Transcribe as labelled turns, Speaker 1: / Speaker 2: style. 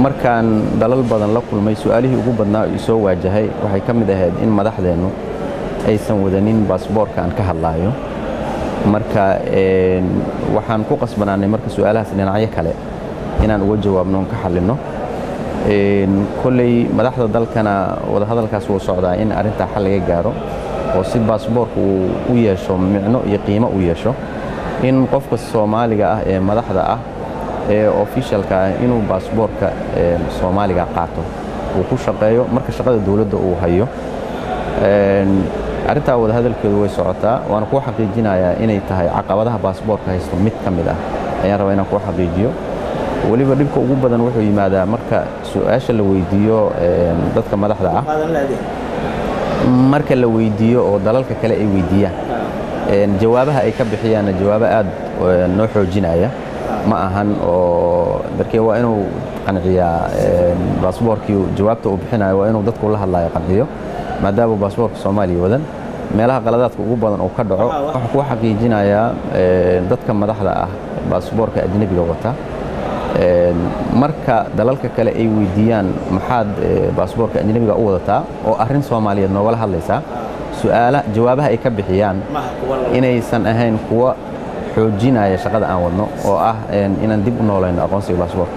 Speaker 1: Markaan dalal badan la kulmay, su-aalihii ugu badnaa oo isoo waajahay waxay ka mid ahayd in madaxdeennu aysan wadanin baasboorka aan ka hadlaayo. Marka waxaan ku qasbanaanay marka su-aalahaas dhinacyo kale inaan uga jawaabno oon ka xallinno. Kolley madaxda dalkana wadahadalkaas wuu socdaa in arrintaa xal laga gaaro oo si baasboorka uu u yeesho micno iyo qiimo u yeesho, in qofka Soomaaliga ah ee madaxda ah ee officialka ah inuu baasboorka Soomaaliga qaato, uu ku shaqeeyo marka shaqada dowladda uu hayo. Arrintaa wadahadalkeedu way socotaa, waana kuu xaqiijinayaa inay tahay caqabadaha baasboorka haysto mid ka mid ah. Ayaan rabaa inaan kuu xaqiijiyo. Weliba dhibka ugu badan wuxuu yimaadaa marka su-aasha la weydiiyo dadka madaxda ah, marka la weydiiyo oo dalalka kale ay weydiiyaan, jawaabaha ay ka bixiyaanna jawaabo aad noo xoojinaya ma ahan, oo darkee waa inuu qanciyaa baasboorkii. Jawaabta uu bixinayo waa inuu dadku la hadlayo qanciyo, maadaama baasboorka Soomaaliya wadan. Meelaha qaladaadka ugu badan uu ka dhaco, waxaan kuu xaqiijinayaa dadka madaxda ah baasboorka ajnebiga wata, marka dalalka kale ay weydiiyaan maxaad baasboorka ajnebiga u wadataa oo arrin Soomaaliyeed noogala hadlaysaa, su'aala jawaabaha ay ka bixiyaan inaysan ahayn kuwa xoojinaya shaqada aan wadno oo ah inaan dib u noolayno aqoonsiga baasboorka.